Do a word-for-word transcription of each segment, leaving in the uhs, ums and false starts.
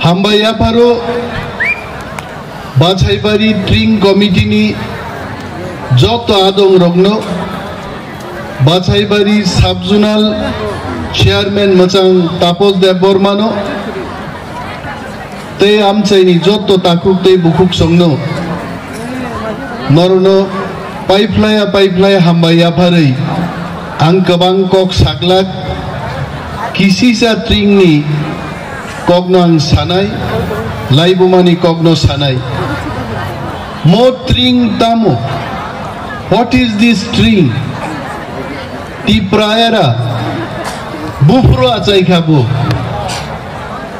Hambai yapharo Bachaibari Tring Committee ni joto adong rokno, Bachaibari Sub Zonal Chairman mwchang Tapos Debbarma no, tei amchaini joto takhuk tei bukhuk songno, norokno paiphlaiya paiphlai hambai yapharwi ang kwbang kok saklak, kisisa tringni kokno ang sanai, laibumani kokno sanai. Mo tring tamo? What is this tring? Tipra era buphuru achai kha bo.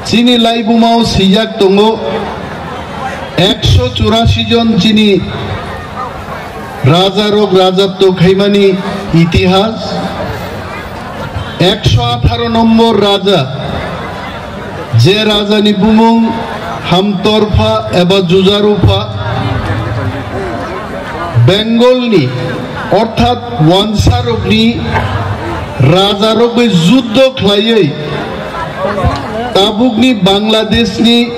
Chini laibumao swijak tongo, ekso churasi jon chini rajarok rajatw khaimani itihas. Ekso atharo nombor raja, je rajani bumung Hamtorpha eba Jujarupha, Bengalni orthat wansarokni rajarok bai juddo khlaiwi tabukni Bangladeshni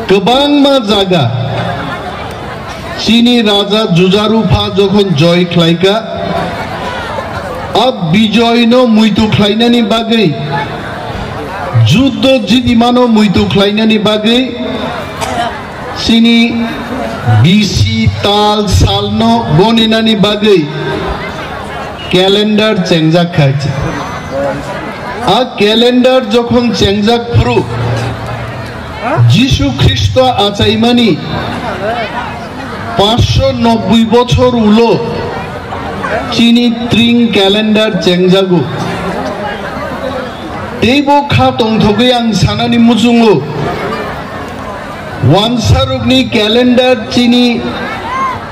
kwbangma jaga chini raja Jujarupha jokhon joy khlaika, a bijoyno muitu khlainani bagwi, juddo jidimano muitu khlainani bagwi, chini bisi tal salno goninani bagwi calendar chengjak kha. A calendar jokhon chengjak phuru, Jisu Khristo achaimani pansho nobboi bochor ulo chini tring calendar chengjago. Teibo kha tongthogwi ang sanani muchungo, wansarokni calendar chini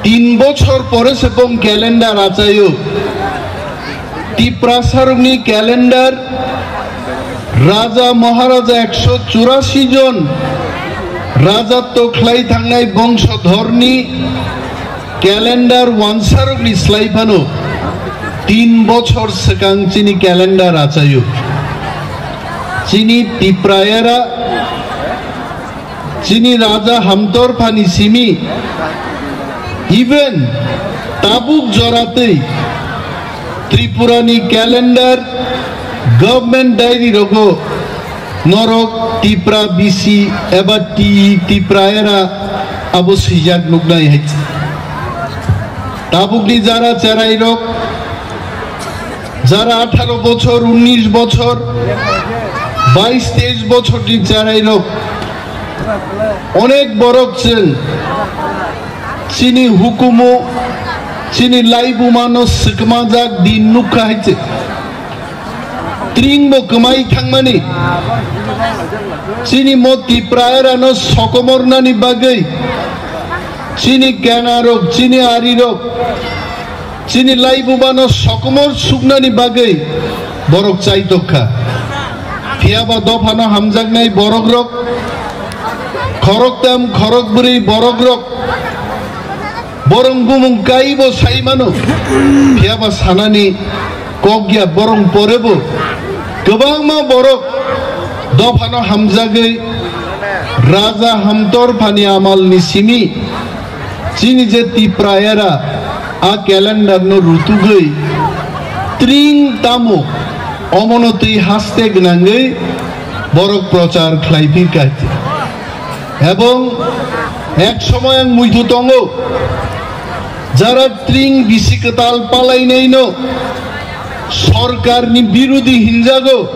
tin bochor pore se bong calendar achaio. Tiprasarokni calendar, raja maharaja ekso churasi jon rajatw khlai thangnai bongsodhorni calendar wansarokni slai phano tin bochor swkang chini calendar achaio. Chini Tipra era, chini raja Hamtorphani simi, even tabuk joratwi Tripurani calendar, government diary rogo norok Tipra bisi eba ti Tipra era abo swijak nuknai hai. Tabukni jara cherai rok, jara atharo bochor, unnish bochor, bais teish bochor ni cherai rok, onek borok chwng chini hukumu, chini laibumano swkmajak din nukha hai se. Tring bo kwmai thangmani, chini mo Tipra erano sokomornani bagwi, chini kenarok, chini arirok, chini laibumano sokomor suknani bagwi borok chaitok kha. Phiyaba dophano hamjaknai borok rok, khoroktam khorokbrwi borok rok, borong bumung kaibo sai mano. Phiyaba sanani kok ya borong porebo kwbangma borok dophano hamjagwi raja Hamtorphani amalni simi chini je Tipra era a calendar no rutugwi tring tamo omono twi haste gwnangwi borok prochar khlai phirkha. Ebong ek somoy ang muitu tongo, jara tring bisi kwtal palainaino sorkarni birudi hinjago,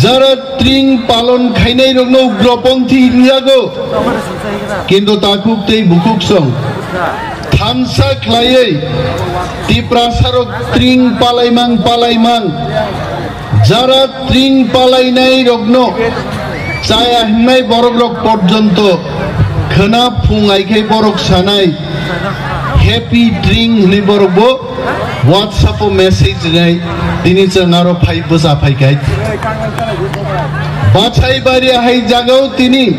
jara tring palon khainairokno ugroponthi hinjago, kintu takhuk tei bukhuk song thansa khlaiwi Tiprasarok tring palaimang palaimang, jara tring palainai rokno chaya himnai borok rok porjonto khwna phung aikhai borok sanai happy tring hwnwi borok bo WhatsApp o message rinai tini chwng aro phai bwsa phaikhai. Bachai bari hai jagao tini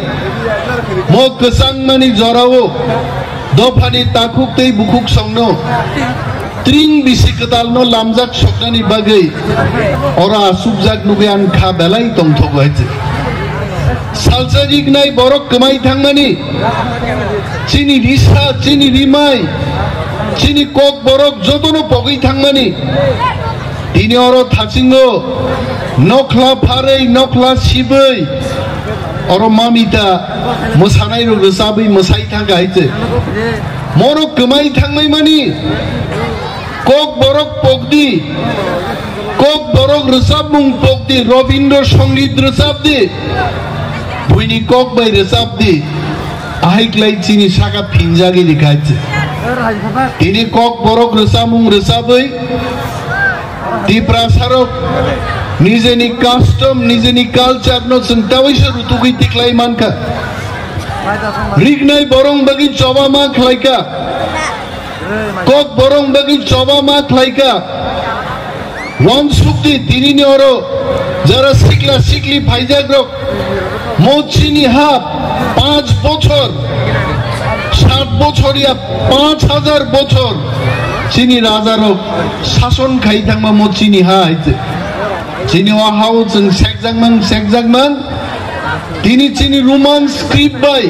mo kwchangmani jorao dophani takhuk tei bukhuk songno tring bisi kwtalno lamjak soknani bagwi oro asukjak nugwi ang kha belai tongthogo hai se. Salsa rignai borok kwmai thangmani, chini risa, chini rimai, chini kok borok jotono pogwi thangmani. Tini oro thasingo nokhla pharwi, nokhla sibwi, oro mamita mwsanairok rwchabwi mwsai thangkha hai se. Morok kwmai thangmai mani, kok borok pokdi, kok borok rwchapmung pokdi, Robindra Songit rwchapdi, buini kok bai rwchapdi, ahai klai chini saka phinjagwi rikha hai se. Tini kok borok rwchapmung rwchabwi Tiprasarok nijeni custom, nijeni culture no chwng tawaisa rutugwi tiklai mankha. Rignai borong bagwi choba ma khlaika, kok borong bagwi choba ma khlaika. Wansukdi tinini oro jara sikla sikli phaijakrok, mo chini ha panch bochor, sat bochor ya panch hajar bochor chini rajarok sason khai thangma mo chini ha hai se. Chini o hao chwng sekjakmang, sekjakmang. Tini chini Roman script bai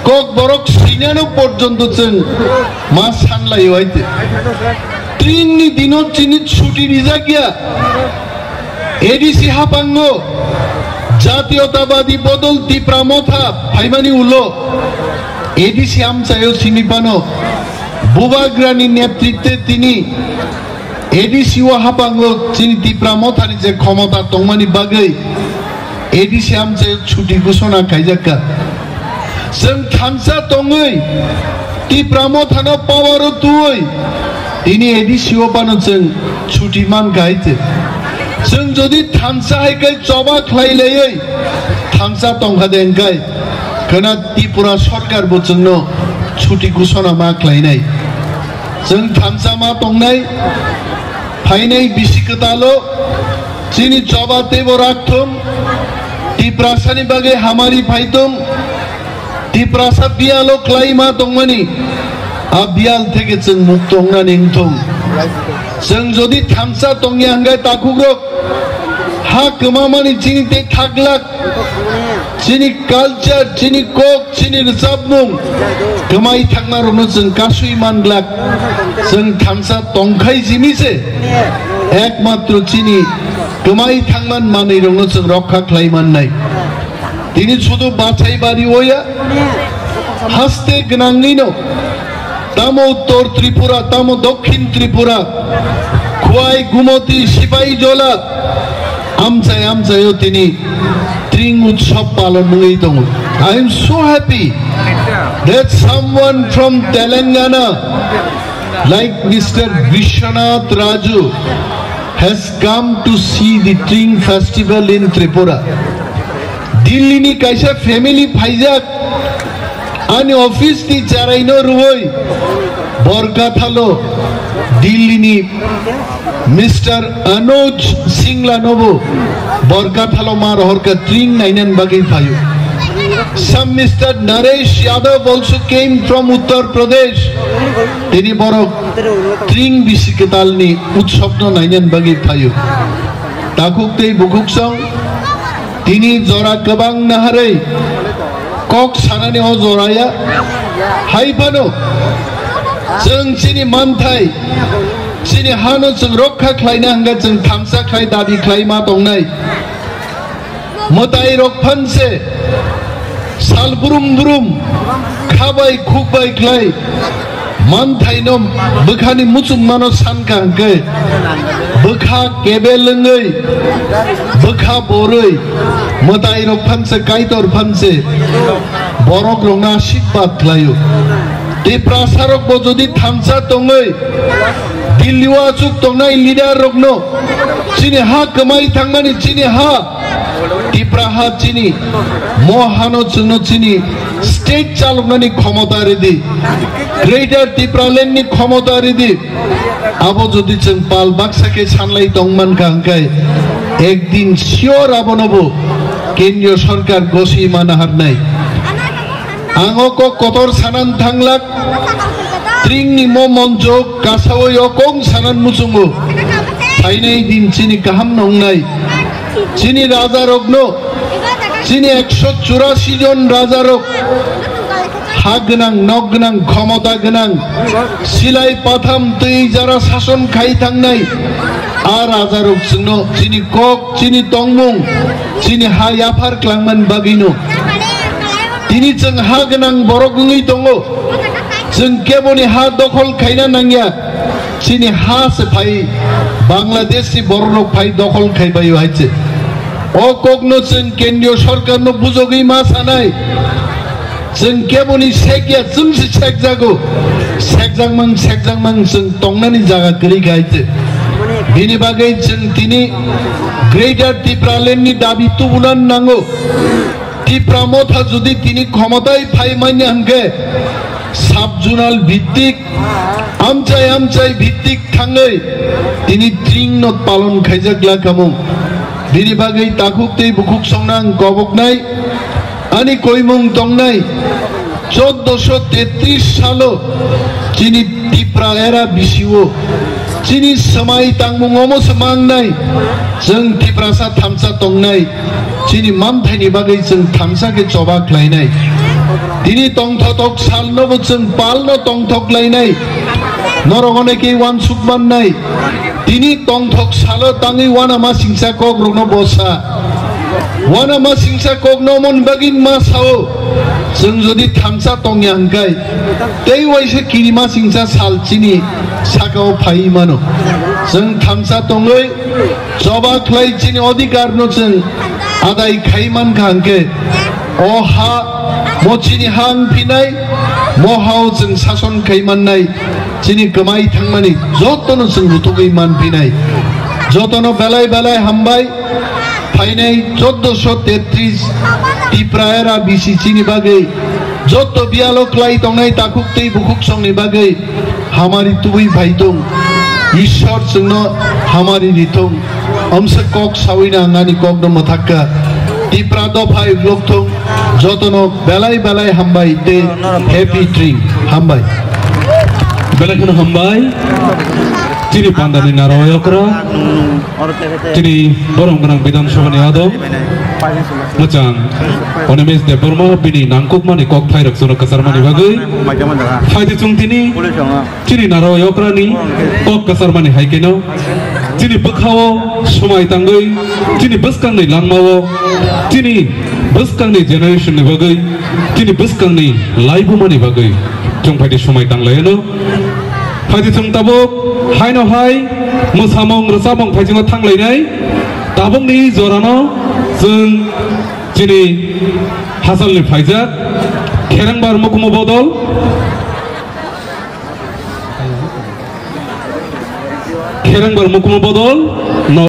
kok borok swinano porjonto chwng ma sanlaio hai se. Tringni dino chini chuti rijak ya. A D C hapango Jatiyotabadi Bodol Tipra Motha phaimani ulo A D C amchaio simi phano Bubagrani netritwe tini A D C o hapango chini Tipra Mothani je khomota tongmani bagwi A D C amchaio chuti ghosona khaijakka. Chwng thansa tongwi, Tipra Mothano power o tuwi, tini A D C o phano chwng chuti mankha hai se. Chwng jodi thansa hai khe choba khlai laiwi thansa tongkha de hwnkhe, khwna Tripura sorkar bo chwngno chuti ghosona ma khlainai. Chwng thansa ma tongnai, phainai bisi kwtalo chini choba teibo rakthum, Tiprasani bagwi hamari phaitum, Tiprasa biyalo khlaima tongmani, a biyal theke chwng mukto wngnani wngthung. Chwng jodi thansa tongya hwnkhe takhukrok, ha kwmamani chini tei thaglak, chini culture, chini kok, chini rwchapmung kwmai thangmarokno chwng kasui manglak. Chwng thansa tongkhai jimi se, ekmatro chini kwmai thangman manwirokno chwng rokha khlai mannai. Tini sudu bachai bari oya, haste gwnangwino tamo Uttor Tripura, tamo Dokhin Tripura, Khwai, Gumoti, Sipaijola, amchai amchaio tini Tring Utsav palon wngwi tongo. I am so happy that someone from Telangana, like Mister Vishwanath Raju, has come to see the Tring festival in Tripura. Delhi ni kaisa family phaijak, ani office ni charai no rwui Borkathalo Delhi ni Mister Anuj Singla nobo Borkathalo ma rohorka Tring nainan bagwi phaio. Some Mister Naresh Yadav also came from Uttar Pradesh. Tini borok Tring bisi kwtalni utsobno nainan bagwi phaio. Takhuk tei bukhuk song tini jora kwbang naharwi kok sanani o joraya. Hai phano chwng chini manthai, chini hano chwng rokha khlaina hwnkhe chwng thansa khlai dabi khlai ma tongnai. Mwtai rok phanse sal brum brum khabai khukbai khlai manthaino bwkhani muchungmano sankha hwnkhe bwkha kebel wngwi bwkha borwi mwtai rok phanse kaitor phanse borok rokno ashirbad khlaio. Tiprasa rok bo jodi thansa tongwi Delhi o achuk tongnai leader rokno chini ha kwmai thangmani chini ha Tipra ha chini, mo hano chwngno chini state chaloknani khomota ridi, Greater Tipraland ni khomota ridi. Abo jodi chwng pal baksa khe sanlai tong mankha hwnkhe, ekdin sure abono bo kendriyo sorkar goswi mana harnai. Ang o kok kotor sanan thanglak, Tringni mo monjo kasawi o kong sanan muchungo. Phainai din chini kaham nongnai, chini raja rokno Chini ekso churasi jon rajarok, ha gwnang, nok gwnang, khomota gwnang, silai patham twi jara sason khai thangnai a rajarok chwngno chini kok, chini tongmung, chini ha yaphar klangmani bagwino tini chwng ha gwnang borok wngwi tongo. Chwng keboni ha dokhol khaina nangya. Chini ha se phai Bangladesh ni borok rok phai dokhol khai baio hai se. O kokno chwng kendriyo sorkar no bujogwi ma sanai. Chwng keboni sekya chwng se sekjago. Sekjakmang, sekjakmang chwng tongnani jaga kwrwi khai se. Bini bagwi chwng tini Greater Tipraland ni dabi tubuna nango. Tipra Motha jodi tini khomotai phai manya hwnkhe sub-zonal bhittik, amchai amchai bhittik thangwi tini tring no palon khaijak lakamung. Bini bagwi takhuk tei bukhuk songna ang koboknai, ani koimung tongnai. Choddoso tetris salo chini Tipra era bisio chini swmai tangmung omo se mangnai, chwng Tiprasa thamsa tongnai. Chini manthaini bagwi chwng thamsa khe choba khlainai. Tini tongthotok salnobo chwng palno tongthok lainai. Norok onekhe uansuk mannai. Tini tongthok salo tangwi uanama singsa kokrokno bosa. Uanama singsa kokno mon bagwi ma sao. Chwng jodi thamsa tongya hwnkhe, tei waisa kirima singsa sal chini sakao phaiwi mano. Chwng thamsa tongwi choba khlai chini odhikar no chwng adai khai mankha hwnkhe, o ha mo chini ha wngphinai, mo hao chwng sason khai mannai, chini kwmai thangmani jotono chwng rutugwi manphinai. Jotono belai belai hambai, phainai choddoso tetris Tipra era bisi chini bagwi, joto biyalo klai tongnai takhuk tei bukhuk songni bagwi, hamari tubui phai thung. Ishwar chwngno hamari ri thung. Omsa kok sawi na ang ani kokno mwthakka. Tipra dophai uklok thung. Jotono belai belai hambai tei happy tring. Hambai. Belai kheno hambai. Chini pandani naro okra. Chini borom gwnang Bidhan Sabhani adong. Mwchang. Onimesh Debbarma bini nangkukmani kok phairok chwngno kwcharmani bagwi. Phaidi chwng tini. Chini naro yokrani kok kwcharmani hai keno, chini bwkhao swmai tangwi, chini bwskangni langmao, chini bwskangni generation ni bagwi, chini bwskangni laibumani bagwi chwng phaidi swmai tanglaino. Phaidi chwng tabuk haino hai mwsamung rwchapmung phaijingno thanglainai. Tabukni jorano chwng chini hasalni phaijak Kherengbar Mukumu Bodol. Kherengbar Mukumu Bodol no